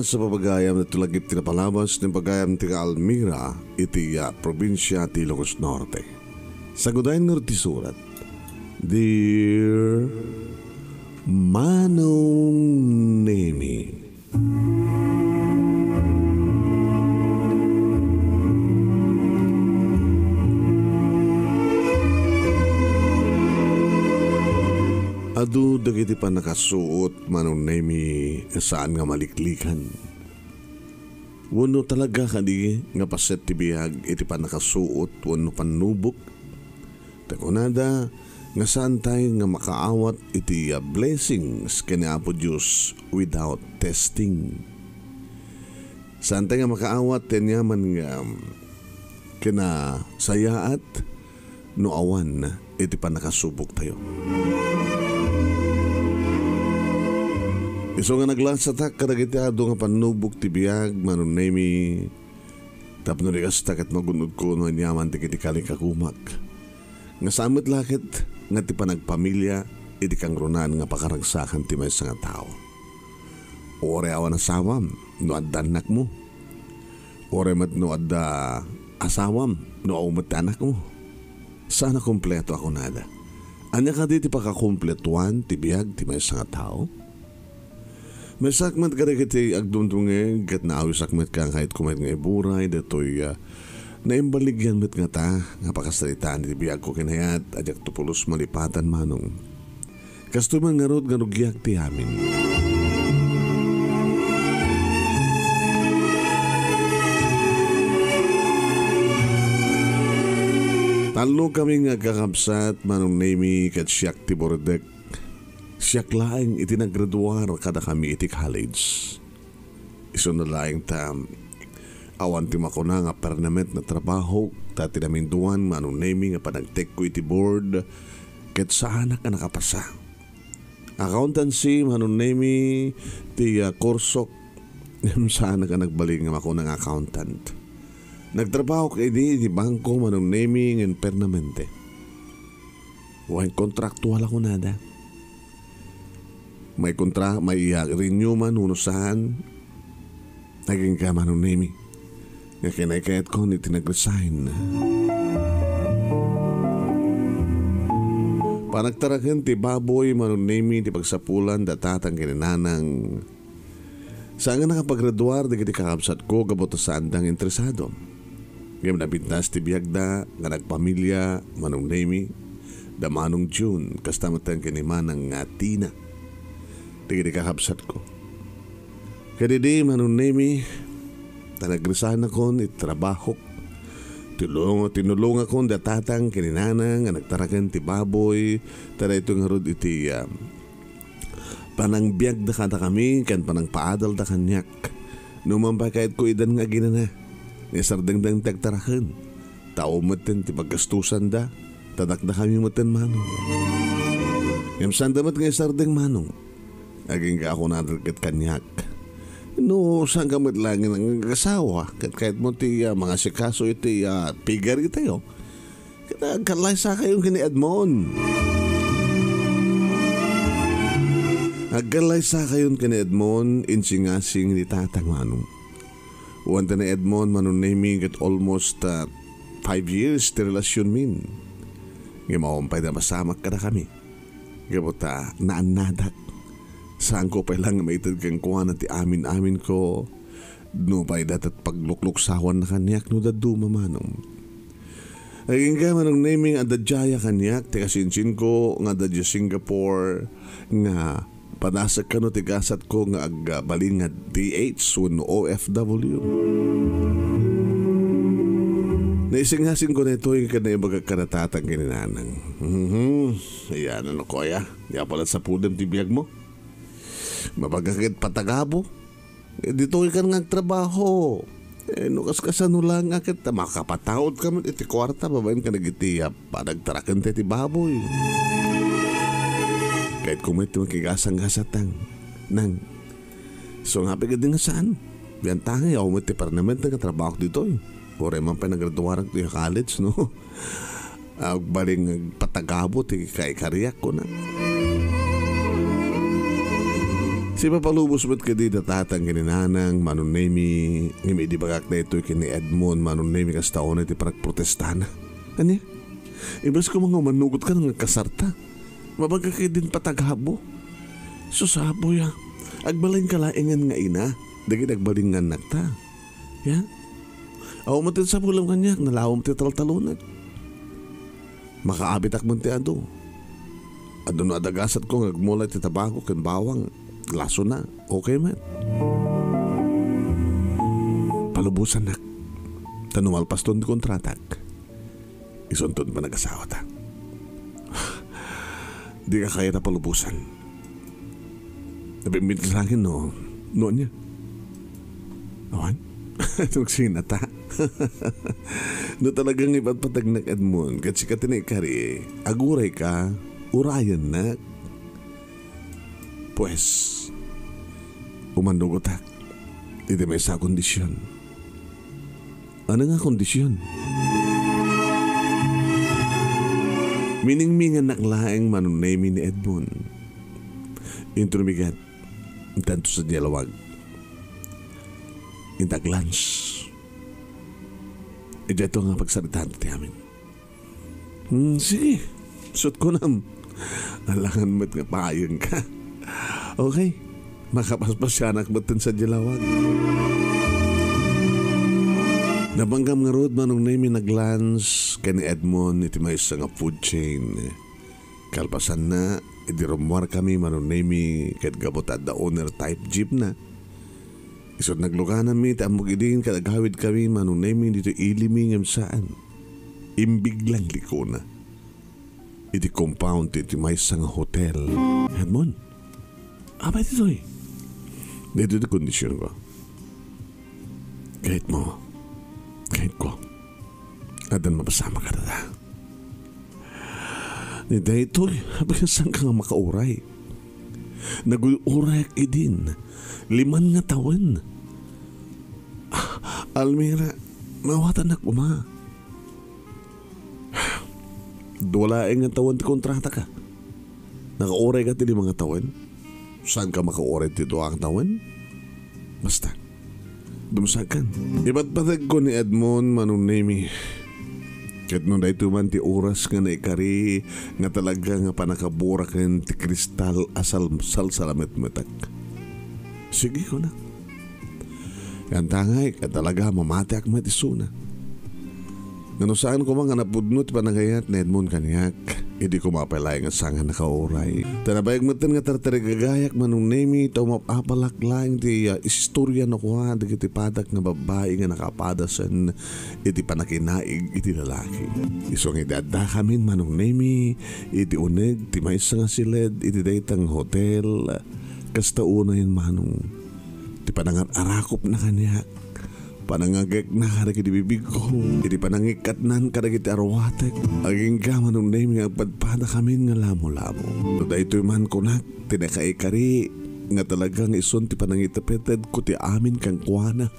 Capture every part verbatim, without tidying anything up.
Sa pagayam ditoy lagip ti napalabas ti pagayam ti Almira iti, ah, probinsia ti Ilocos Norte. Sagudayen ngarud ti surat, Dear Manong Nemi. Adu dagiti pannakasuot, Manong Nemi, nga saan nga maliklikan. Wenno talaga kadi nga paset ti biag iti pannakasuot wenno pannubok? Ta kunada nga saantay nga makaawat iti, ah, blessings ken ni Apo Dios without testing. Saantay nga makaawat ti aniaman nga kinasayaat no awan iti pannakasuboktayo. Isu nga naglasatak kadagiti adu nga pannubok ti biag, Manong Nemi, tapno di kasta ket magun-odko no aniaman dagiti kalikagumak. Nga saan met la ket nga ti panagpamilia iti kangrunaan nga pakaragsakan ti maysa nga tao. Uray awan asawam no adda annakmo. Uray met no adda asawam no awan met ti annakmo. Saan a kompleto a kunada. Ania kadi ti pakakompletuan ti biag ti maysa nga tao? Maysak met kadagiti agdumdumngeg ket naawisak met ka, kayatko met nga iburay daytoy, ah, naimbaligyan met ngata nga pakasaritaan iti biagko ken ayat a diakto pulos malipatan, Manong. Kastoy man ngarud nga rugiak ti amin. Tallo kami nga agkakabsat, Manong Nemi, ket siak ti burdek. Siak laeng iti naggraduar kadakami iti college. Isuna laeng ta awan ti makuna nga permanent nga trabaho, ta ti naminduan, Manong Nemi, nga panagtekko iti board, ket saanak a nakapasa. Accountancy, Manong Nemi, ti, ah, kursok, ngem saanak a nagbalin nga makuna nga accountant. Nagtrabahok idi iti bangko, Manong Nemi, ngem permanente. Wen kontraktual a kunada. May kontra-, may, ah, renew man wenno saan. Agingga, Manong Nemi, nga kinaykayatkon iti nag-resign. Panagtaraken ti baboy, Manong Nemi, ti pagsapulan da tatang ken ni nanang. Saan nga nakapagraduar dagiti kakabsatko gapu ta saanda nga interesado. Ngem napintas ti biagda nga nagpamilia, Manong Nemi, da Manong June, kasta met ken ni Manang nga Tina. Dagiti kakabsatko. Kadidi, Manong Nemi, ta nagresaynakon iti trabahok. Tinulong-, tinulongakon da tatang ken ni nanang nga nagtaraken ti baboy, ta daytoy ngarud iti, ah, panangbiagda kadakami ken panangpaadalda kaniak. Numan pay kayatko idan nga aginana, nga isardengda ti agtaraken. Tao metten ti paggastusanda, ta dakdakami metten, Manong. Ngem saanda met nga isardeng, Manong. Agingga a kunada ket kaniak, no, saanka met laeng nga nagasawa, ket kayatmo ti, ah, mangasikaso iti, ah, pigari tayo. Ket agkallaysakayon ken ni Edmond. Agkallaysakayon ken ni Edmond, insingasing ni Tatang Manong. Wen ta ni Edmond, Manong Nemi, ket almost, ah, five years ti relasionmin. Ngem awan pay da masamak kadakami. Gapu ta naannadak. Saanko pay laeng nga maited kenkuana ti amin-aminko. Nupay dayta ti paglukluksawanna kaniak no dadduma, Manong. Agingga, Manong Nemi, nga adda diay a kaniak ti kasinsinko nga adda diay Singapore nga padasek kano ti gasatko nga agbalin nga D H wenno O F W. Naisingasingko daytoy ket naibagak kada tatang ken ni nanang. Mhm. Ayan, ano ko, aya? Di pala sapudem ti biagmo. Mabaga ket patagabo. Eh, ditoy kan nga agtrabaho. Eh, no kaskasano laeng a ket makapataudka met iti kuarta babaen kadagiti, ah, panagtaraken ti baboy. Kayatko met ti makigasang-gasatang. Nang, isu nga pay ket di nga saan. Biantangay, awan met ti permanente nga trabahok ditoy. Uray man pay nagraduarak ti college, no? Agbalin nga agpatagabo ti kaikariak, kuna. Sipapalubos met kadi da tatang ken ni nanang, Manong Nemi, ngem idi ibagak daytoy ken ni Edmond, Manong Nemi, kasta unay ti panagprotestana. Ania? Imbes koma nga umanugot ka nga kasarta. Mabaga kay din patagabo. Sus, apoy, ah. Agbalinka laengen nga ina. Dagiti agbalin nga annakta. Ya? Awan met ti sapulam kaniak, nalawom ti taltalonek. Makaabitak man ti adu. Adu no adagasatko nga agmula ti tabako ken bawang, lasona. Okay met. Palubosannak. Ta no malpaston ti kontratak, isunton panagasawata. Di ka kayat a palubosan. Nabimbit ka sa akin, no? No niya? Awan? Nagsinata. No talagang ipatpatagnak, Edmond, ket sika ti naikari, aguray ka, urayennak. Pues, umanugotak iti maysa a kondisyon. Ano nga kondisyon? Miningmingannak laeng, Manong Nemi, ni Edmond. Inton rumigat, intanto sa dialawag. Intak lunch. Idiay to nga pagsaritaan ti amin. Hmm, sige. Sut ko nam. Alangan met nga paayeng ka. Okay. Makapaspasyanak met ten sa dialawag. Nabanggam ngarud, Manong Nemi, naglunch ken ni Edmond iti maysa nga food chain. Kalpasanna, idi rummuar kami, Manong Nemi, ket gapu ta adda owner type jeep na. Isut' naglugananmi ti ammok idin ket agawid kami, Manong Nemi, ditoy ilimi ngem saan. Imbiglang likona iti compound ti, ti maysa nga hotel. Edmond, apay ditoy? Ditoy ti kondisyon ko. Kahit mo, kahit ko, addan mapasamak kadata. Ni daytoy, apay saan ka nga makauray? Naguy-urayak idin. Liman nga tawen. Ah, Almira, maawatannak koma. Dua laeng nga tawen ti kontrataka. Nakauray ka ti lima nga tawen? Saan ka makauray ti dua nga tawen? Basta, dumsakan. Ipatpateg ko ni Edmond, Manong Nemi. Ket no daytoy man ti oras nga naikari nga talaga nga pannakaburaken ti kristal a sal-, salsalametmetek. Sige, kuna. Yan tangay, ket talaga mamatiak met isuna. Ngano saan koma nga napudno ti panagayat ni Edmond kaniak, idi koma pay laeng a saan nga nakauray. Ta nabayag metten nga tartarigagayak, Manong Nemi, ta umap-apalak laeng ti, ah, istorya no kua dagiti padak nga babbai nga nakapadasen iti pannakinaig iti lalaki. Isu nga idi addakamin, Manong Nemi, iti uneg ti maysa nga siled iti dayta nga hotel, kasta unayen, Manong, ti panangar-arakopna kaniak, panangagekna kadagiti bibigko, iti panangikkatnan kadagiti aruatek, agingga, Manong Nemi, nga agpadpadakamin nga lamo-lamo. No daytoy man kunak, ti nakaikari nga talaga nga isun ti panangitepetedko ti amin kenkuana.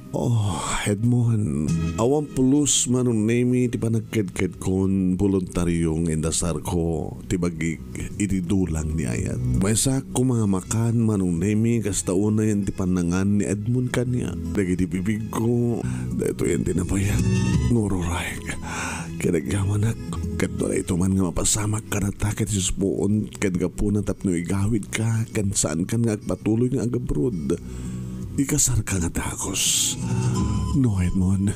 Oh, Edmond, awan pulos, Manong Nemi, ti panagkedkedkon, boluntario nga indasarko ti bagik iti dulang ni ayat. Maysaak koma nga makan, Manong Nemi, kasta unayen ti pannangan ni Edmond kaniak. Dagiti bibigko, daytoyen ti nabayag nga ururayak. Kinagamanak, ket no daytoy man nga mapasamak kadata ket isuspoon ken gapuna tapno igawidka, ken saankan nga agpatuloy nga agabrod. Ikasarka nga dagus. No, Edmond,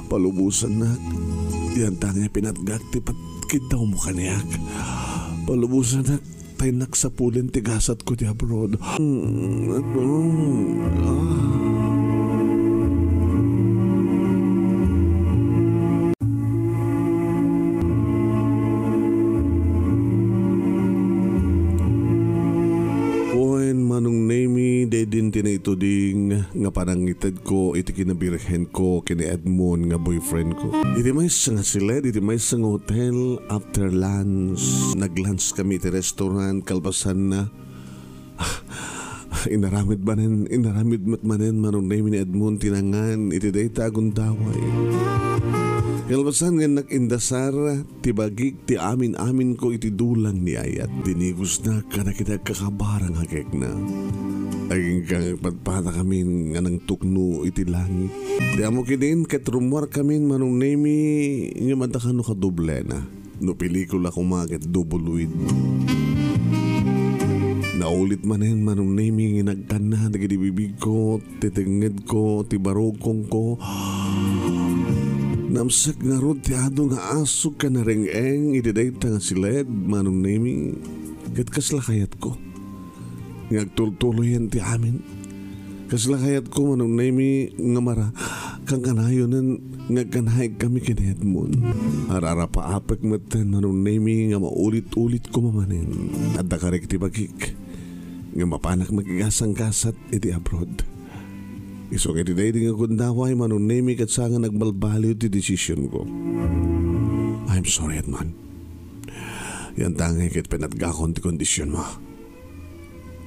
palubosannak. Yan ta nga pinatgak ti patkidawmo kaniak. Palubosannak, ta innak sapulen ti gasatko ti abroad. Mm, mm, ah. Wen, Manong Nemi, daydin ti naituding nga panangitedko iti kinabirhenko ken ni Edmond nga boyfriendko. Iti maysa nga siled, iti maysa nga hotel, after lunch, nag-lunch kami iti restaurant, kalpasanna, inaramid manen, inaramid met manen, Manong Nemi, ni Edmond ti nangan iti dayta a gundaway. Kalpasan nga nagindasar ti bagik ti amin-aminko iti dulang ni ayat, dinigusnak kadagiti agkakabarang a kekna. Agingga nga agpadpadakamin nga nangtukno iti langit. Ti ammok idin ket rummuarkamin, Manong Nemi, ngem adda kano kadoblena. No pelikula koma ket double win. Naulit manen, Manong Nemi, nga nagkanna dagiti bibigko, ti tengngedko, ti barukongko. Namsek ngarud ti adu nga asuk ken nareng-eng iti dayta nga siled, Manong Nemi, ket kasla kayatko nga agtultuloyen ti amin. Kasla kayatko, Manong Nemi, nga mara, kankanayonen nga agkanahigkami ken ni Edmond. Ararapaapek metten, Manong Nemi, nga maulit-ulit koma manen. Adda karik ti bagik nga mapanak makigasanggasat iti abroad. Isu ket iti daydi nga gundaway, Manong Nemi, ket saan nga nagbalbaliw ti desisionko. I'm sorry, Edmond. Yantangay ket pinatgakon ti kondisionmo.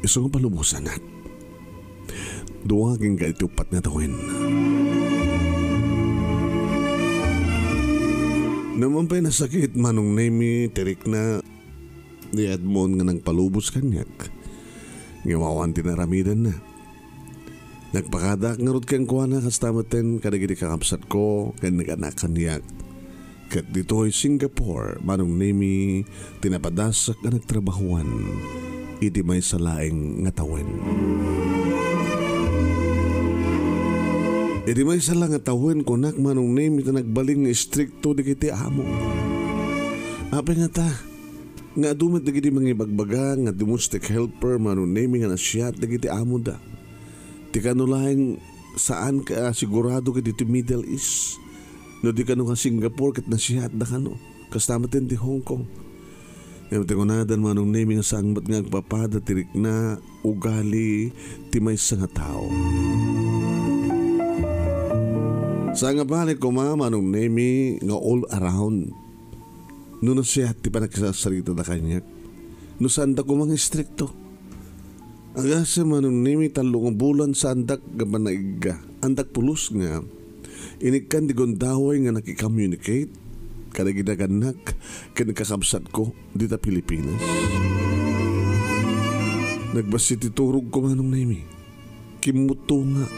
Isu nga palubosanak. Dua agingga iti uppat nga tawen. Naman pay nasakit, Manong Nemi, ti rikna ni Edmond nga nagpalubos kaniak. Nga awan ti naramidanna. Nagpakadaak ngarud kenkuana kasta metten kadagiti kakabsatko ken nag-annak kaniak. Ket ditoy Singapore, Manong Nemi, ti napadasak a nagtrabahoan iti maysa laeng nga tawen. Iti maysa la nga tawen, kunak, Manong Nemi, ta nagbalin nga istrikto dagiti amo. Apay ngata, nga adu met dagiti mangibagbaga nga domestic helper, Manong Nemi, nga nasiat dagiti amoda. Ti kano laeng saan ka sigurado ket iti Middle East. No di kano nga Singapore ket nasiatda kano. Kasta met ti Hong Kong. Ngem ti kunadan, Manong Nemi, nga saan met nga agpapada ti rikna ugali ti maysa nga tao. Saan nga bale koma, Manong Nemi, nga all around. No nasiat ti panakisarsaritada kaniak, no saanda koma nga istrikto. Agasem, Manong Nemi, tallo nga bulan saandak nga panaigga. Andak pulos nga inikkan ti gundaway nga nakicommunicate kadagiti nagannak ken kakabsatko dita Pilipinas. Nagbassit ti turogko, Manong Nemi. Kimmutungak.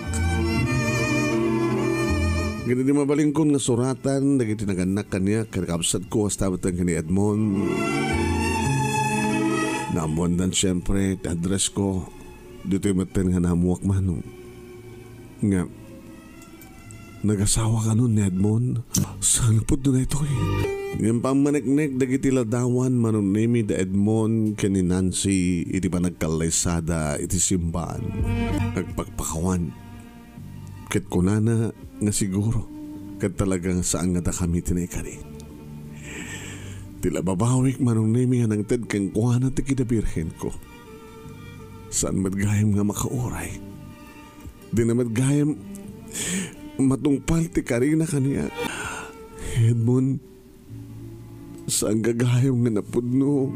Ket idi mabalinkon nga suratan dagiti nagannak kaniak ken kabsatko, kasta met ken ni Edmond. Naammoandan, siempre, ti addressko. Ditoy metten nga naammoak, Manong, nga nagasawa kanon ni Edmond. Saan pudno daytoy? Ngem pammaneknek dagiti ladawan, Manong Nemi, da Edmond ken ni Nancy iti panagkallaysada iti simbaan. Nagpakpakawan. Ket kunana nga siguro, ket talaga nga saan nga dakami ti naikari. Ti lababawik, Manong Nemi, nga nangted kenkuana ti kinabirhenko. Saan met gayam nga makauray. Dina met gayam matungpal ti karina kaniak. Edmond, saan gagayam nga napudno.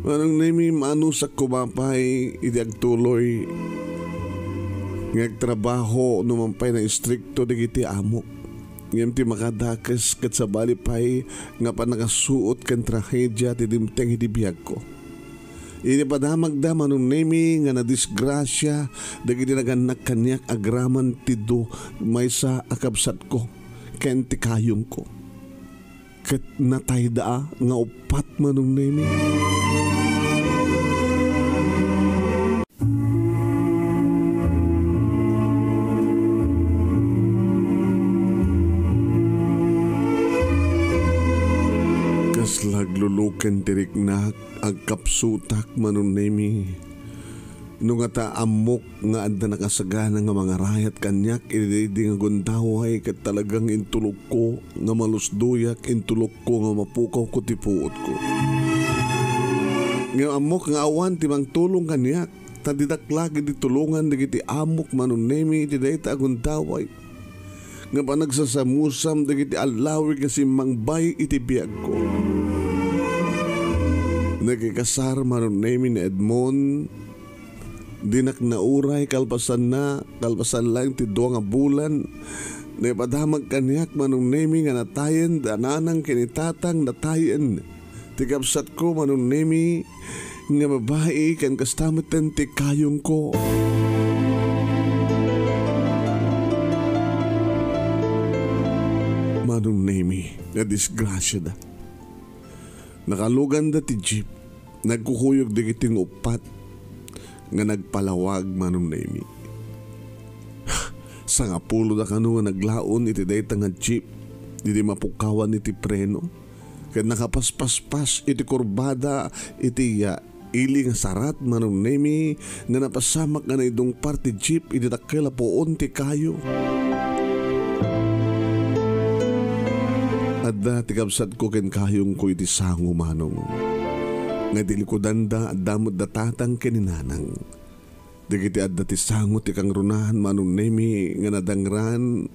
Manong Nemi, maanusak koma pay iti agtuloy nga agtrabaho no man pay naistrikto dagiti amok. Ngem ti makadakes ket sabali pay nga pannakasuot ken trahedia ti dimteng iti biagko. Idi padamagda, Manong Nemi, nga nadisgrasia dagiti nagannak kaniak agraman ti du maysa a kabsatko ken ti kayumko. Ket natayda nga uppat, Manong Nemi. Kasla agluluken ti riknak, agkapsutak, Manong Nemi. No ngata ammok nga adda nakasagana nga mangarayat kaniak iti daydi nga gundaway, ket talagang intulokko nga malusdoyak, intulokko nga mapukawko ti puotko. Ngem ammok nga awan ti mangtulong kaniak, ta didak la ketdi tulongan dagiti amok, Manong Nemi, iti dayta a gundaway nga panagsasamusam dagiti allawig nga simmangbay iti biagko. Nagkikasar, Manong Nemi, ni Edmond. Dinak nauray kalpasanna, kalpasan laeng ti dua nga bulan. Naipadamag kaniak, Manong Nemi, nga natayen da nanang ken ni tatang, natayen ti kabsatko, Manong Nemi, nga babai, ken kasta metten ti kayongko. Manong Nemi, nadisgrasiada. Nakaluganda ti jeep. Nagkukuyog dagiti nga uppat nga nagpalawag, Manong Nemi. Sangapuloda kano nga naglaon iti dayta nga jeep idi mapukkawan iti preno ket nakapaspaspas iti kurbada iti, ah, ili nga sarat, Manong Nemi, nga napasamak nga naidungpar ti jeep iti dakkel a puon ti kayo. Adda ti kabsatko ken kayongko iti sango, Manong. Nga iti likudanda, adda met da tatang ken ni nanang. Dagiti adda ti sango ti kangrunaan, Manong Nemi, nga nadangran.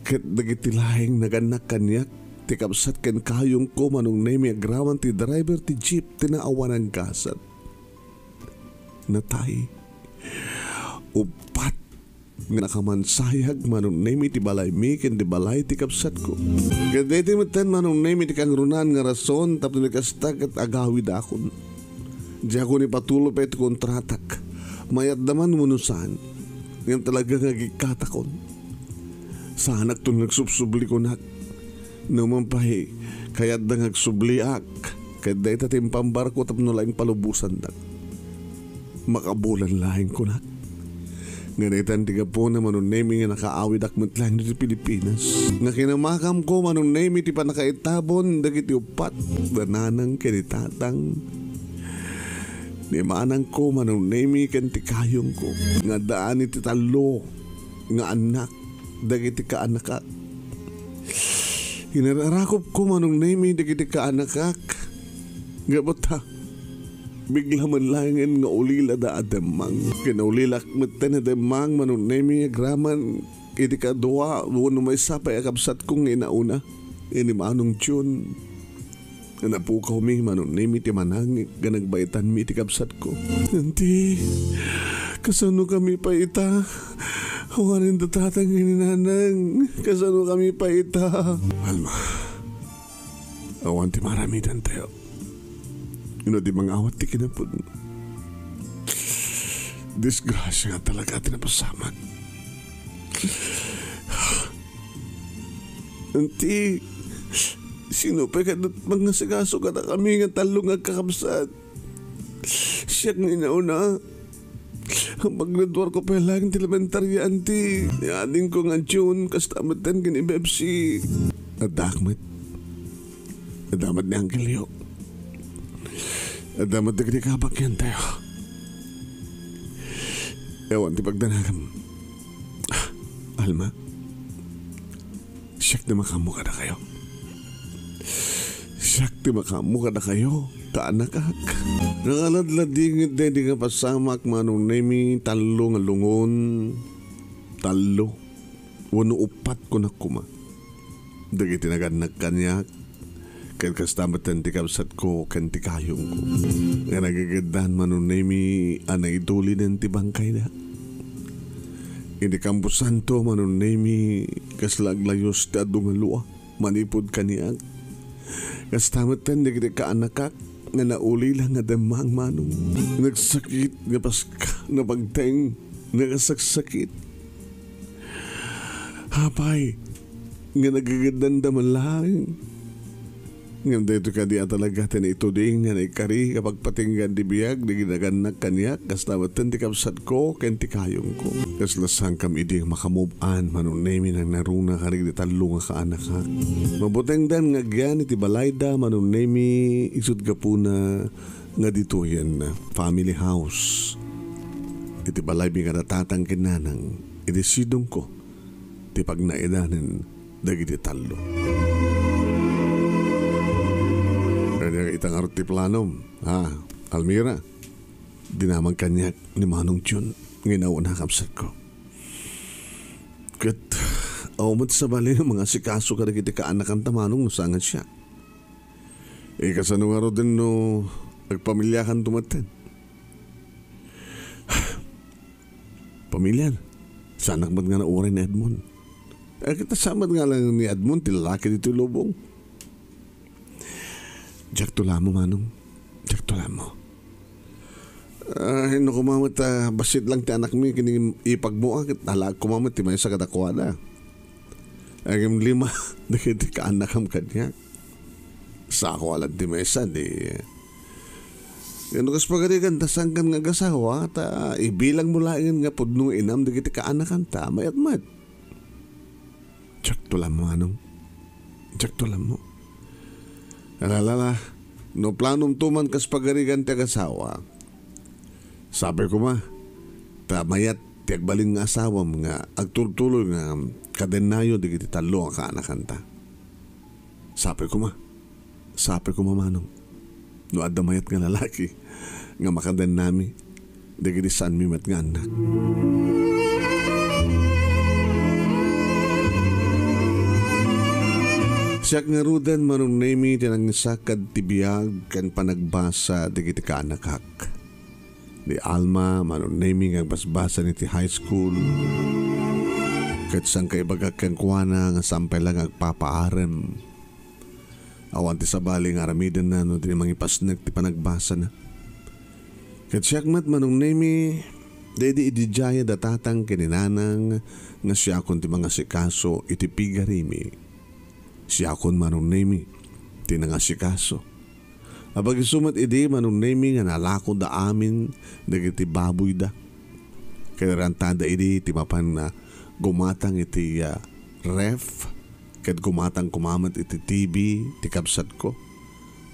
Ket dagiti laeng nagannak kaniak, ti kabsat ken kayongko, Manong Nemi, agraman ti driver ti jeep ti naawan a gasat. Natay. Uppat nga nakamansayag, Manong Nemi, ti balaymi ken ti balay ti kabsatko. Ket daytoy metten, Manong Nemi, ti kangrunaan nga rason tapno ni kasta ket agawidakon. Diakon ipatuloy pay ti kontratak. Mayatda man wenno saan. Ngem talaga nga agikkatakon. Saanakton nga agsubsubli, kunak. Numan pay, kayatda nga agsubliak, ket dayta ti impambarko tapno laeng palubosandak. Makabulan laeng, kunak. Nga daytan ti gapuna, Manong Nemi, nga nakaawidak met laeng iti Pilipinas. Nga kinamakamko, Manong Nemi, ti pannakaitabon dagiti uppat, da nanang ken ni tatang. Ni manangko, Manong Nemi, ken ti kayongko. Nga addaan iti tallo nga annak dagiti kaanakak. Inararakopko, Manong Nemi, dagiti kaanakak. Gapu ta, bigla man laengen nga ulilada a demmang. Kinaulilak metten a demmang, Manong Nemi, agraman iti kadua wenno maysa pay a kabsatko nga inauna. Ni Manong Jun. Napukawmi, Manong Nemi, ti manangit nga nagbaitanmi ti kabsatko. Anti, kasano kami pay ita? Awanen da tatang ken ni nanang. Kasano kami pay ita? Alma, awan ti maaramidantayo. Ino ti mangawat ti kinapudno? Disgrasia nga talaga ti napasamak. Anti, sino pay kadi mangasikaso kadakami nga tallo nga agkakabsat? Siak nga inauna. Paggraduarko pay laeng ti elementaria, anti, ni adingko nga June, kasta metten ken ni Bebsi. Addaak met. Adda met ni Angelio. Adda met dagiti kabagiantayo. Awan ti pagdanagam. Alma, siak ti makaammo kadakayo. Siak ti makaammo kadakayo, kaanakak. Nakaladladingit daydi nga pasamak, Manong Nemi, tallo nga lungon. Tallo. Wenno uppat, kunak koma. Dagiti nagannak kaniak, ket kasta metten ti kabsatko ken ti kayongko. Nga nagigiddan, Manong Nemi, a naidulinen ti bangkayda. Iti kamposanto, Manong Nemi, kasla aglayus ti adu nga lua manipud kaniak. Kasta metten dagiti kaanakak nga naulila nga demmang, Manong. Nagsakit nga paska, napagteng, nagasaksakit. Apay, nga nagigiddan da man laeng. Ngem daytoy kadi a talaga ti naituding nga naikari nga pagpatinggan ti biag dagiti nagannak kaniak, kasta metten ti kabsatko ken ti kayongko. Kasla saankam idi nga maka-move on, Manong Nemi, nangngaruna kadagiti tallo nga kaanakak. Mabutengdan nga agyan iti balayda, Manong Nemi, isut' gapuna nga ditoyen family house. Iti balaymi nga natatang ken nanang, iti sidongko ti pagnaedanen dagiti tallo. Kaniak ita ngarud ti planom, ha, Almira? Dinamag kaniak ni Manong Jun nga inauna a kabsatko. Ket, awan met sabali nga mangasikaso kadagiti kaanakanta, Manong, no saan nga siak. Eh, kasano ngaruden no agpamiliakanto metten? Pamilian. Saanak met nga nauray ni Edmond. Eh, kita sa met nga lang ni Edmond, ti lalaki ditoy lubong. Diak to lamo, Manong. Diak to lamo. Ay, no, kuma met, ah, bassit lang ti anakmi, ken ipagmo, ah, ket alaek kuma met ti maysa kadakuada. Agim lima, dagiti kaanakam kaniak. Sako a lang ti maysa, di. Ken no kas pagarigan, ta sangkan nga agasawa, ta ibilangmo laengen nga pudno nga inam dagiti kaanakanta, mayat met. Diak to lamo, Manong. Diak to lamo. Alalala, no planom to man kas pagarigan ti agasawa, sapay kuma, ta mayat ti agbalin nga asawam nga agtultuloy nga kadennayo dagiti tallo nga kaanakanta. Sapay kuma. Sapay kuma, Manong. No adda mayat nga lalaki nga makadennami dagiti saanmi met nga annak. Siak ngaruden, Manong Nemi, ti nangisakad ti biag ken panagbasa dagiti kaanakak. Ni Alma, Manong Nemi, nga agbasbasan iti high school. Ket saan kaibagak kenkuana nga saan pay la nga agpapaarem. Awan ti sabali nga aramidenna no di mangipasnek ti panagbasana. Ket siak met, Manong Nemi, daydi idi diay a tatang ken ni nanang nga siakon ti mangasikaso iti pigarimi. Siakon, Manong Nemi, ti nangasikaso. Apag isu met idi, Manong Nemi, nga nalakoda amin dagiti baboyda. Kinarantada idi ti mapan, ah, gumatang iti, ah, ref, ket gumatang koma met iti T V ti kabsatko.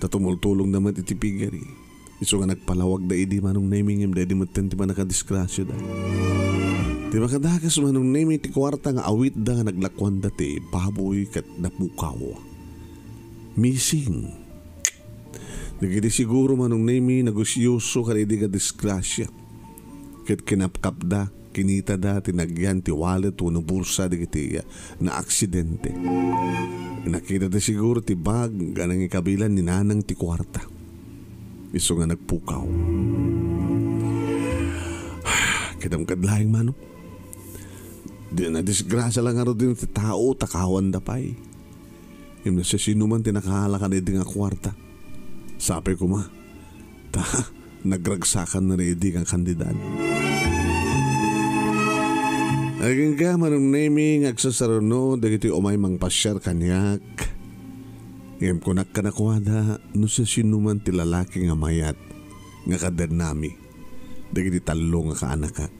Ta tumultulongda met iti pigari. Isu nga nagpalawagda idi, Manong Nemi, ngem daydi metten ti pannakadisgrasiada. Ti makadakes, Manong Nemi, ti kuarta nga awitda nga naglakuanda ti baboy ket napukaw. Missing. Dagiti siguro, Manong Nemi, nagusyoso kadaydi nga disgrasia. Ket kinapkapda, kinitada ti nagyan ti wallet wenno bursa dagiti, ah, naaksidente. Nakitada siguro ti bag nga nangikabilan ni nanang ti kuarta. Isu nga nagpukaw. Kadam kad laeng, Manong. Di nadisgrasia la ngaruden ti tao, ta kawanda pay. Ngem no siasinoman ti nakaala kadaydi nga kuarta, sapay koma, ta nagragsakanna daydi nga kantidad. Agingga, Manong Nemi, nga agsasaruno dagiti umay mangpasiar kaniak. Ngem kunak kadakuada, no siasinoman ti lalaki nga mayat nga kadennami dagiti tallo nga kaanakak.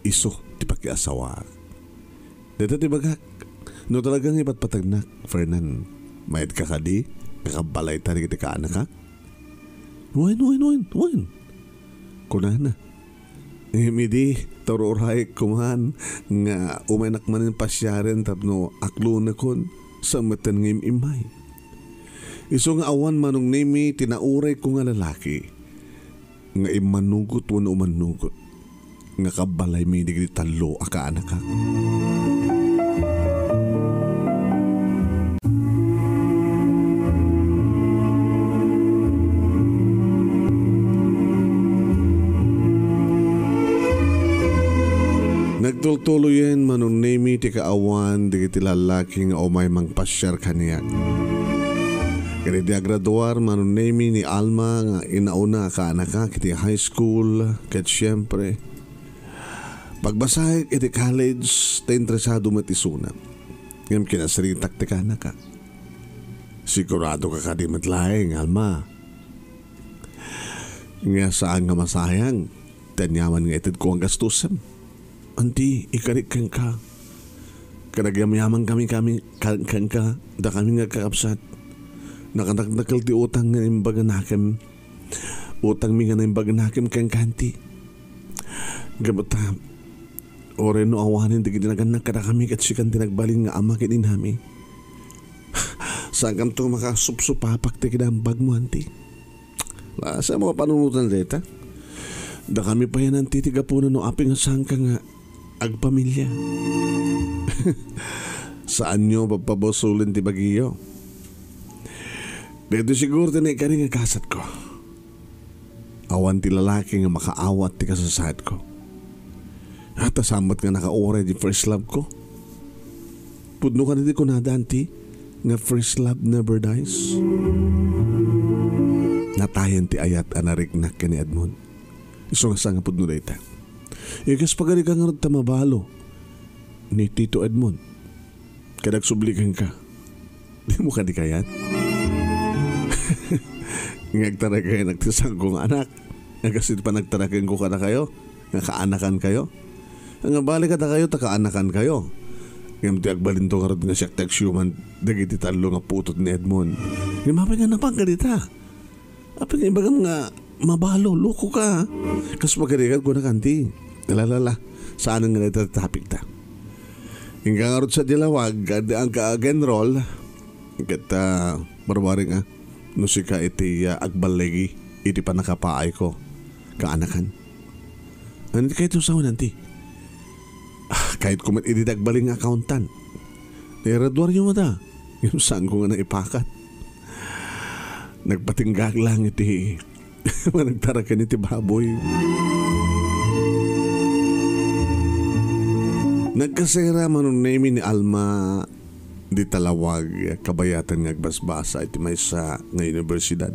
Isu ti pakiasawaak. Dayta ti bagak, no talaga nga ipatpatagnak, Fernan, mayat ka kadi nga kabbalayta dagiti kaanakak? Wen, wen, wen, wen, kunana. Ngem idi, ta ur-urayek koman nga umaynak manen pasiaren tapno aklonekon, sa metten nga im-immay. Isu nga awan, Manong Nemi, ti naurayko nga lalaki nga immanugot wenno umanugot nga kabbalaymi dagiti tallo a kaanakak. Nagtultuloyen, Manong Nemi, ti kaawan dagiti lalaki nga umay mangpasiar kaniak. Ket idi agraduar, Manong Nemi, ni Alma nga inauna a kaanakak iti high school, ket siempre, pagbasaek iti college, ta interesado met isuna. Ngem kinasritak ti kaanakak. Sigurado ka kadi met laeng, Alma, nga saan nga masayang ti aniaman nga itedko a gastusem? Anti, ikarik kenka. Kanagyamyaman kami, kami, kan-, kenka, dakami nga agkakabsat. Nakadakdakkel ti utang nga imbaganakem. Utangmi nga naimbaganakem kenka, anti. Gapu ta, uray no awanen dagiti nagannak kadakami ket sikan ti nagbalin nga ama ken inami. Saankamto makasupsupapak ti kinambagmo, anti. Lasa mo kapanunotan dayta. Dakami payanan ti ti gapuna no apay nga saanka nga agpamilya. Saanyo papabosolen ti bagiyo. Daytoy siguro ti naikari nga kasatko. Awan ti lalaki nga makaawat ti kasasaadko. At asamot nga nakauray di first love ko. Pudno kadi ti kunada, anti, nga first love never dies? Natayen ti ayat a nariknak ken ni Edmond. Isu nga saan nga pudno dayta. Ikas pagarigan ngarud ta mabalo ni Tito Edmond. Ket agsubli kenka. Dimo kadi kayat? Nga agtaragayanak ti sangko nga anak. Nga kas iti panagtarakenko kadakayo, nga kaanakankayo. Nga bali kadakayo ta kaanakankayo. Ngem ti agbalinto ngarud nga siak ti agsiuman dagiti tallo nga putot ni Edmond. Ngem apay nga napan kadita? Apay nga ibagam nga mabalo, loko ka. Kas pagarigan ko na kanti. Lalala, saan nga dayta ti topic ta? Inka ngarud sa dilawag, ag-, ag-, ag-enroll. Ket, ah, barbaring, ah, no sika iti, ah, agballigi iti pannakapaayko, kaanakan. Ania ti kayatmo sawen, anti? Ah, kayatko met idi dagbalin nga accountant. Naigraduaryo met a. Ngem saanko nga naipakat. Nagpatinggak lang iti panagtaraken iti baboy. Nagkasera, Manong Nemy, ni Alma di Talawag, kabayatan nga agbasbasa iti maysa nga universidad.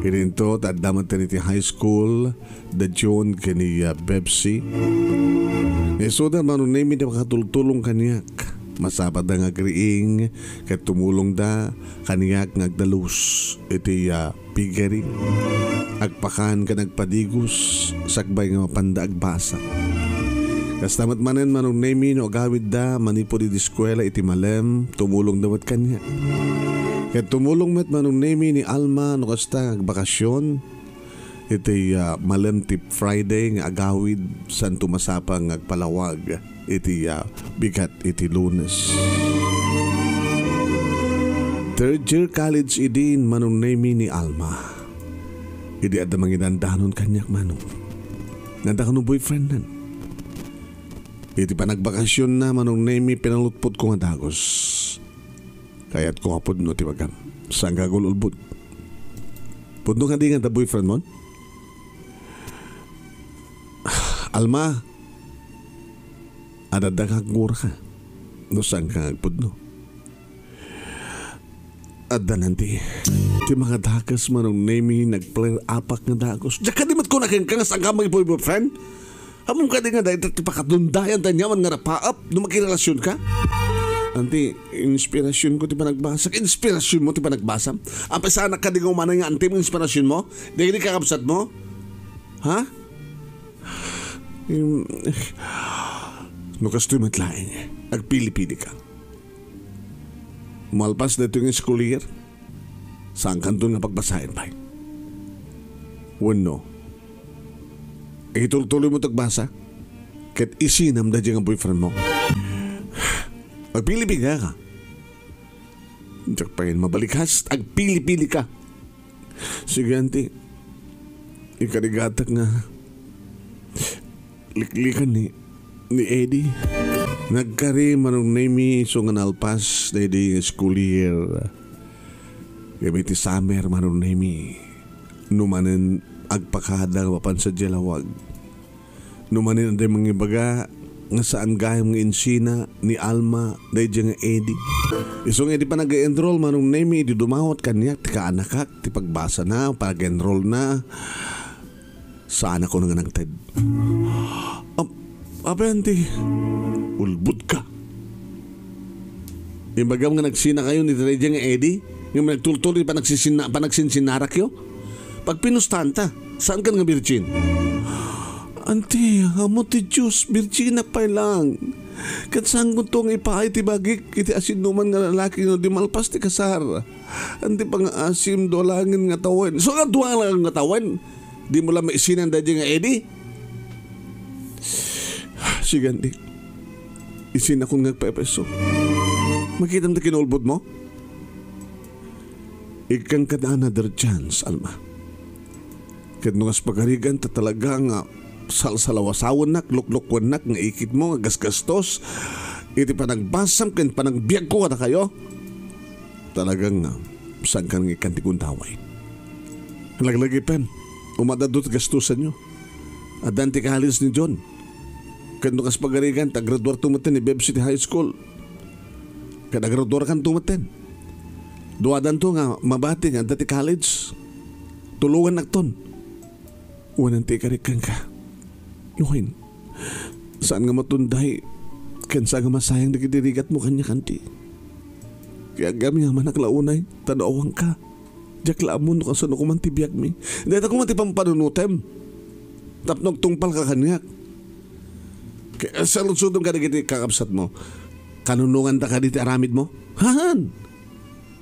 Idinto, ta adda met iti high school, da John ken ni, ah, Bebsi. Nga isuda, Manong Nemy, ti makatultulong kaniak. Masapada nga agriing, ket tumulongda kaniak nga agdalus iti, ah, piggery. Agpakan ken agpadigos, sakbay nga mapanda agbasa. Kasta met manen, Manong Nemy, no agawidda manipud idi eskuela iti malem, tumulongda met kaniak. Ket tumulong met, Manong Nemy, ni Alma no kasta nga agbakasyon iti, ah, malem ti Friday nga agawid, santo masapa nga agpalawag iti, ah, bigat iti Lunes. Third year college idin, Manong Nemy, ni Alma. Idi adda mangidandanon kaniak, Manong, nga adda kano boyfriendnan. Iti panagbakasionna, Manong Nemy, pinalutpotko nga dagus. Kayatko nga pudno ti bagam. Saan nga agul-ulbod? Pudno kadi nga adda boyfriendmon? Alma, adda ka, aguraka. No saan ka nga agpudno? Adda nanti. Ti mga dakes, Manong Nemy, nag-flare upak nga dagus. Diak kadi met kuna kenka nga saan ka mag-boyfriend? Ammom kadi nga dayta ti pakadundayan ta aniaman nga napaap no makirelasionka? Anti, inspirasionko ti panagbasa. Inspirasionmo ti panagbasa? Apay saanak kadi nga umanay nga antim inspirasionmo? Dagiti kakabsatmo? Ha? Im, no kastoy met laeng, agpili-pilika. Malpas daytoy nga school year, saankanton nga pagbasaen pay? Wenno, itultuloymo ti agbasa ket isinam daydiay nga boyfriendmo? Agpili-pilika. Diak pay mabalikas, agpili-pilika. Sige, anti. Ikarigatak nga liklikan ni, ni Eddie. Nagkari, Manong Nemy, isu nga nalpas daydi nga school year. Ngem iti summer, Manong Nemy, no manen agpakada nga mapan sadiay lawag. No manen adda mangibaga nga saan gayam nga insina ni Alma daydiay nga Eddie. Isu nga idi panag-enroll, Manong Nemy, idi dumawat kaniak ti kaanakak, ti pagbasana, pag-enrollna, saanakon nga nangted. Ap-, apay, anti, ulbodka. Imbagam nga nagsinakayo ni daydiay nga Eddie, nga nagtultol ti panagsisinna-, panagsinsinnarakyo? Pagpinustanta, saankan nga birgin? Anti, ammo ti Dios, birginak pay lang. Ket saankonto nga ipaay ti bagik iti asinnuman nga lalaki no di malpas ti kasar. Anti, pangaasim, dua laengen nga tawen. Isu nga dua laeng nga tawen? Dimo la maisinan daydiay nga Eddie? Sige, anti. Isinakon nga agpaipaisuk. Makitam ti kinulbodmo? Ikkan kad another chance, Alma. Ket no kas pagarigan ta talaga nga salsalawasawennak, luklukuennak nga ikitmo nga gasgastos iti panagbasam ken panagbiagko kadakayo, talaga nga saankan nga ikkan ti gundaway. Laglagipen, umadaddo ti gastosanyo. Addan ti college ni John. Ket no kas pagarigan ta agraduarto met ni Bebs iti high school, Ket agraduarkanto metten. Duadanto nga mabati nga adda ti college. Tulongannakton. Wen, Auntie, ikarik kenka. Wen, saan nga matunday ken saan nga masayang dagiti rigatmo kaniak, Auntie. Kayatmi nga amanak la unay, ta no awanka, diak la ammo no kasano koma ti biagmi. Dayta koma ti pampanunotem. Tapno agtungpalka kaniak. Kaya saludsodem kadagiti kakabsatmo, kanunonganda kadi ti aramidmo? Haan!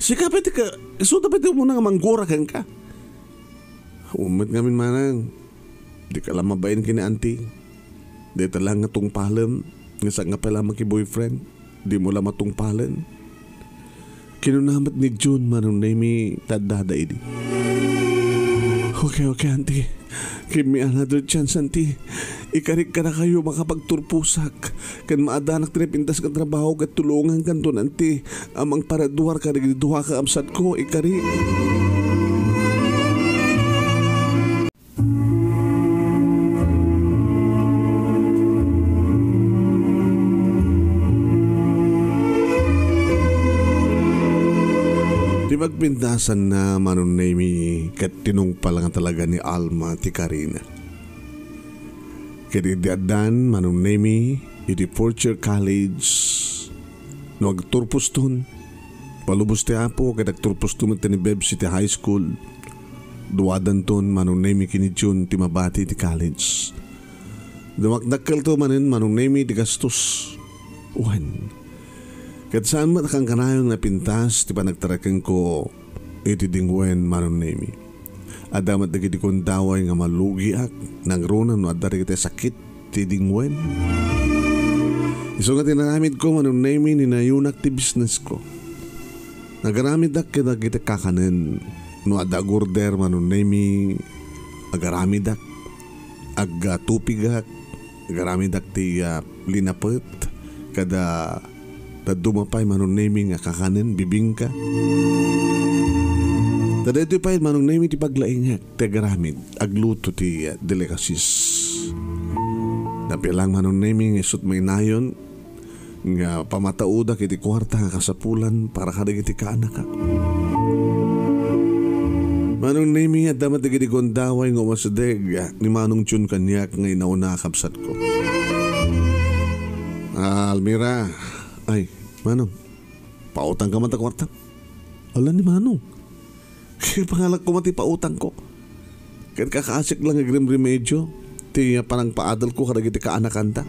Sika pay ti ka, isuda pay ti umuna nga manggura kenka. Ummet ngamin manang, dika la mabain ken ni Auntie. Dayta la nga tungpalem, nga saan nga pay la makiboyfriend. Dimo la matungpalen. Kinuna met ni June, Manong Nemi, ta addada idi. Okay, okay, Auntie. Give me another chance, Auntie. Ikarik kadakayo makapagturposak. Ken maadanak ti napintas nga trabaho ket tulongankanton, Auntie, a mangparaduar kadagiti dua ka kabsatko, ikarik. Ti pagpintasanna, Manong Nemi, ket tinungpal nga talaga ni Alma ti karina. Ket idi addan, Manong Nemi, iti fourth year college, no agturposton, palubos ti Apo, ket agturposto met ni Bebs iti high school. Duadanton, Manong Nemi, ken ni June ti mabati iti college. Dumakdakkelto manen, Manong Nemi, ti gastos. Wen, ket saan met a kankanayon nga pintas ti panagtarakenko iti dingwen, Manong Nemi. Adda met dagiti gundaway nga malugiak, nangruna no adda dagiti sakit ti dingwen. Isu nga ti inaramidko, Manong Nemi, ninayunak ti businessko. Nagaramidak kadagiti kakanen. No adda agorder, Manong Nemi, agaramidak. Agtupigak, agaramidak ti, ah, linapet, kada dadduma pay, Manong Nemi, nga kakanen, bibingka. Ta daytoy pay, Manong Nemi, ti paglaingek ti agaramid, agluto ti, ah, delicacies. Napilang, Manong Nemi, nga isut' mainayon nga pamataodak iti kuarta nga kasapulan para kadagiti kaanakak. Manong Nemi, adda met dagiti gundaway nga umasideg ni Manong Jun kaniak nga inauna a kabsatko. Ah, Almira, ay, Manong, pautangka man ta kuarta. Ala ni Manong. Pangalak koma ti pautangko. Ket kakaasik la nga agrimremedyo ti panangpaadelko kadagiti kaanakanta.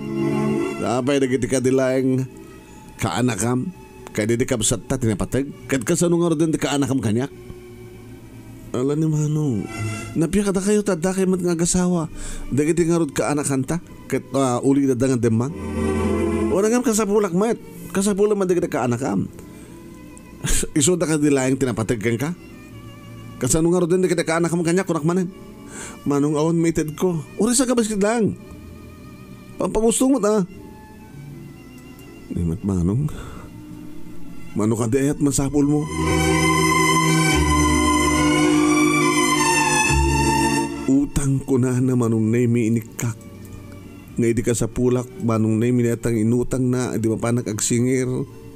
Apay dagiti kadi laeng kaanakam, kadi ti kabsatta ti napateg? Ket kasano ngaruden ti kaanakam kaniak? Ala ni Manong, napia kadakayo ta addakayo met nga agasawa dagiti ngarud kaanakanta ket, ah, ulida nga demmang? Wen, ngem kasapulak met. Kasapulak met dagiti kaanakam. Isuda kadi laeng ti napateg kenka? Kasano ngaruden dagiti kaanakam kaniak, kunak manen? Manong, awan maitedko. Uray sa kabasket laeng. Pampagusto met, a. Ni met, Manong. Mano kadi ayat masapulmo? Utang kunana, Manong Nemi, inikka. Nga idi kasapulak, Manong Nemi, dayta nga inutangna, idi mapanak agsingir.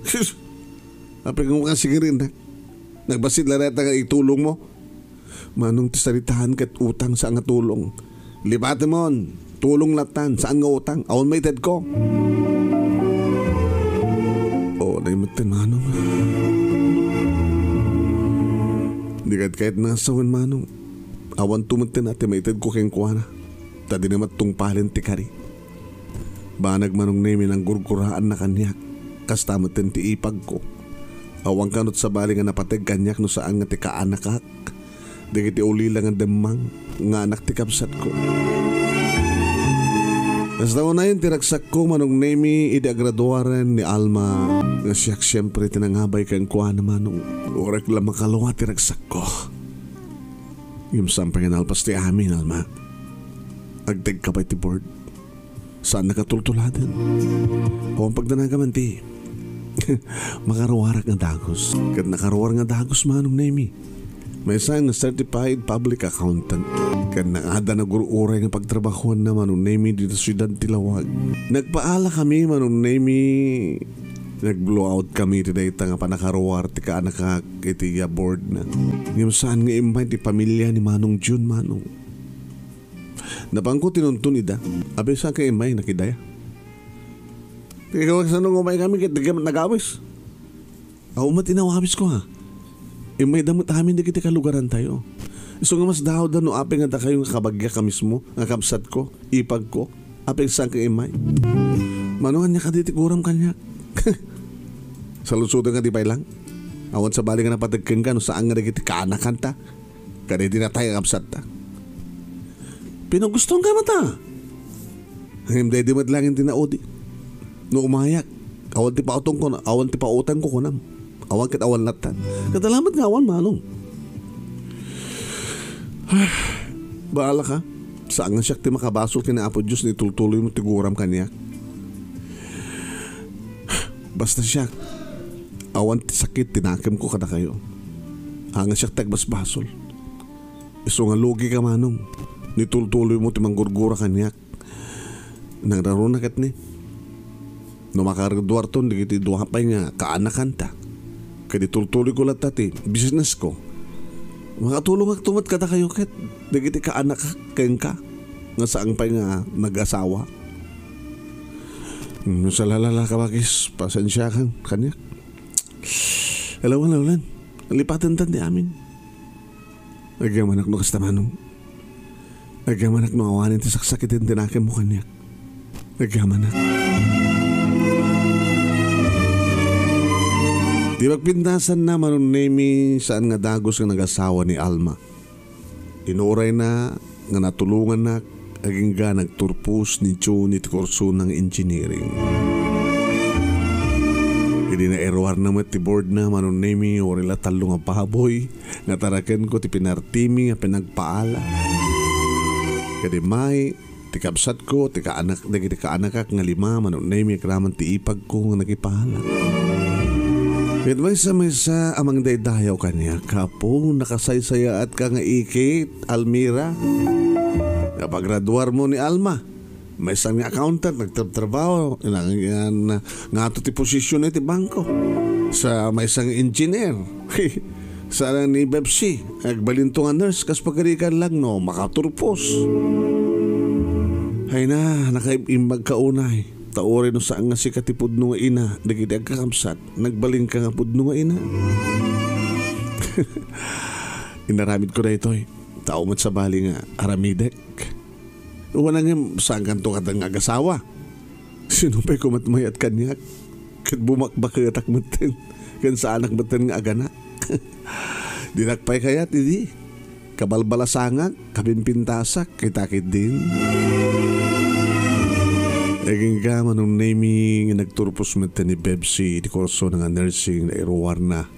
Sus! Apay nga makasingirinnak? Nagbassit la dayta nga itulongmo? Manong, ti saritaan ket utang, saan nga tulong. Lipatemon, tulong lattan, saan nga utang. Awan maitedko. O, dayta metten, Manong. Di ket kayat nga sawen, Manong. Awan tumetten a ti maitedko kenkuana. Ta dina met tungpalen ti kari. Banag, Manong Nemi, nanggurguraanna kaniak. Kasta metten ti ipagko. Awan kano ti sabali nga napateg kaniak no saan nga ti kaanakak dagiti ulila nga demmang nga anak ti kabsatko. Kasta unayen ti ragsakko, Manong Nemi, idi agraduaren ni Alma, nga siak siempre ti nangabay kenkuana, Manong. Uray la makalua ti ragsakko. Ngem saan pay nga nalpas ti amin, Alma. Agtegka pay ti board. Saannaka tultuladen. Awan pagdanagam, Auntie. Makaruarak nga dagus. Ket nakaruar nga dagus, Manong Nemi. Maysa nga certified public accountant. Ket nakaadda nagur-uray nga pagtrabahuanna, Manong Nemi, dita siudad ti Laoag. Nagpaalakami, Manong Nemi, Nag-blowout kami iti dayta nga pannakaruar ti kaanakak iti iya board na. Ngem saan nga immay ti pamilia ni Manong Jun, Manong. Napanko tinuntun ida. Apay, saan ka immay, nakidaya? Ikaw, kasano nga umay kami ket di ka nagawis? Aw met inawawisko, ha. Immayda met amin dagiti kalugarantayo. Isu nga masdaawda no apay nga dakayo nga kabagyak a mismo, nga kabsatko, ipagko, apay saan ka immay. Mano ania kadi ti guram kaniak? Saludsodem kadi pay lang. Awan sabali nga napateg kenka no saan nga dagiti kaanakanta. Kadagiti natay a kabsatta. Pinagustonka mata. Ngem daydi met laeng ti naudi. No umayak, awan ti pautongko, awan ti pautangko kunam. Awan ket awan lattan. Ket alamet nga awan, Manong. Baala ka. Saan nga siak ti makabasol ken ni Apo Dios no itultuloymo ti guram kaniak. Basta siak, awan ti sakit ti nakemko kadakayo. Saan nga siak ti agbasbasol. Isu nga lugi ka, Manong. No itultuloymo ti manggurgura kaniak. Nangraruna ket ni. No makagraduarton dagiti dua pay nga kaanakanta, ket itultuloyko latta ti businessko, makatulongakto met kadakayo ket dagiti kaanak kenka nga saan pay nga nag-asawa. Mm, salalala ka, bakis, pasensiakan kaniak. Alawan, alawan. Lipatentan ti amin. Agyamanak no kasta, Manong. Agyamanak no awanen ti saksakiten ti nakemmo kaniak. Agyamanak. Ti pagpintasanna, Manong Nemi, saan nga dagus nga nagasawa ni Alma. Inurayna nga natulongannak agingga nagturpos ni June iti kursona nga engineering. Idi nairuarna met ti boardna, Manong Nemi, uray la tallo nga baboy nga tarakenko ti pinartimi nga pinagpaala. Ket immay, ti kabsatko, ti kaanak, dagiti kaanakak nga lima, Manong Nemi, agraman ti ipagko nga nagipaala. Ket maysa-maysa a mangdaydayaw kaniak, Apo, nakasaysayaatka nga ikit, Almira. Nga pagraduarmo ni Alma, maysa nga accountant, nagtrabtrabaho, inangan ngato ti posisyon iti bangko. Sa maysa nga engineer. Saan ni Bebsi, agbalinto nga nurse, kas pagarikan lang no makaturpos. Ay na, nakaib-imbag ka unay. Ta uray no saan nga sika ti pudno nga ina, dagiti agkakabsat, nagbalinka nga pudno nga ina. Inaramidko daytoy. Tao met sabali nga aramidek. Wen ngem, saankanto kadi nga agasawa. Sino pay kumat mayat kaniak? Ket bumakbaketak metten. Ken saanak metten nga aganak. Dinak pay kayat idi. Kabalbalasangak, kapimpintasak, kita ketdin. Agingga, Manong Nemi, nga nagturpos metten ni Bebsi iti kursona nga nursing, nairuarna.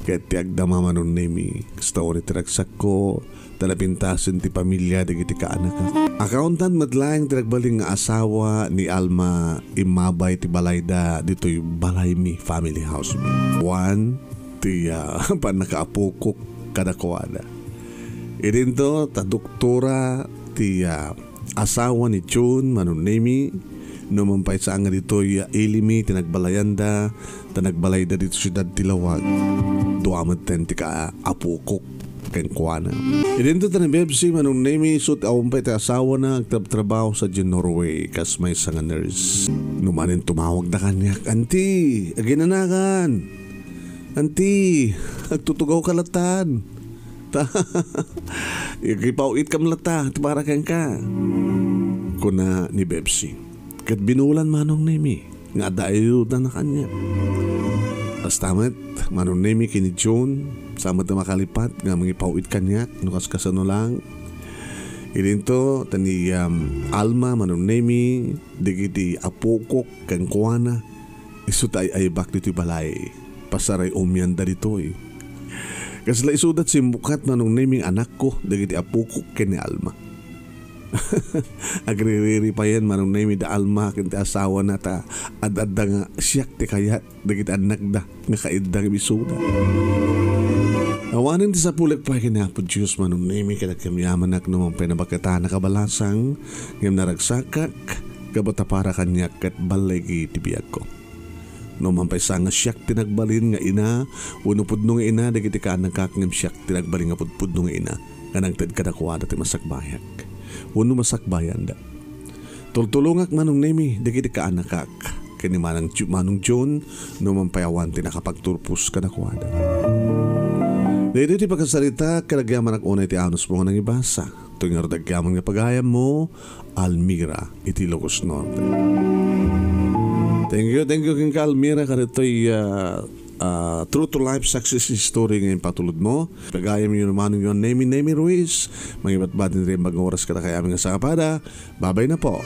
Ket ti agdama, Manong Nemi, kasta uray ti ragsakko, ta napintasen ti pamilia dagiti kaanakak. Accountant met laeng ti nagbalin nga asawa ni Alma, immabay ti balayda ditoy balaymi, family house mi. Wen, ti, ah, pannakaapokok kadakuada. Idinto, ta doktora ti, ah, asawa ni June, Manong Nemi, no man pay saan nga ditoy, ah, ili mi ti nagbalayanda, ta nagbalayda ditoy siudad ti Laoag. Dua metten ti kaapokok kenkuana. Idinto ta ni Bebsi, Manong Nemi, isu ti awan pay ti asawana, agtrabtrabaho sadiay Norway, kas maysa nga nurse. No manen tumawagda kaniak, "Anti, aginanakan! Anti, agtutugawka latan!" Ta, ikipaw-itkam latta ti para kenka, kuna ni Bebsi. Ket binulan, Manong Nemi, nga adda ayudana kaniak. Kasta met, Manong Nemi, ken ni June, sa met a makalipat nga mangipaw-it kaniak, no kaskasano lang. Idinto, ta ni, um, Alma, Manong Nemi, dagiti apokok kenkuana, isu ti ay-aybak ditoy balay. Pasaray-umianda ditoy. Kasla isuda ti simmukkat, Manong Nemi, nga anakko, dagiti apokok ken ni Alma. Agririripayen, Manong Nemi, da Alma ken ti asawana ta ad-adda nga siak ti kayat dagiti annakda nga kaiddang isuda. Awanen ti sapulek pay ken Apo Dios, Manong Nemi, ket agyamyamanak no man pay nabaketana kabalasang, ngem naragsakak, gapu ta para kaniak ket balligi ti biagko. No mampay sa nga siak ti nagbalin nga ina, wenno pudno nga ina dagiti kaanakak, ngem siak ti nagbalin nga pudpudno nga ina nga nangted kadakuada ti masakbayak wenno masakbayanda. Tultulongak, Manong Nemi, dagiti kaanakak ken ni Manang Ju-, Manong John, no mampay awan ti nakapagturpos kadakuada. Daytoy ti pakasaritak, ket agyamanak unay ti anusmo nga nangibasa. Toy ngarud agyamanak nga pagayammo, Almira, iti Ilocos Norte. Thank you, thank you kenka, Almira, kadagitoy, ah, ah, true to life success story nga impatulodmo. Pagayam yo naman yung Nemi, Nemi Ruiz, mangibatbati ti imbag nga oras kadakayamin nga sangkapada. Babay na po.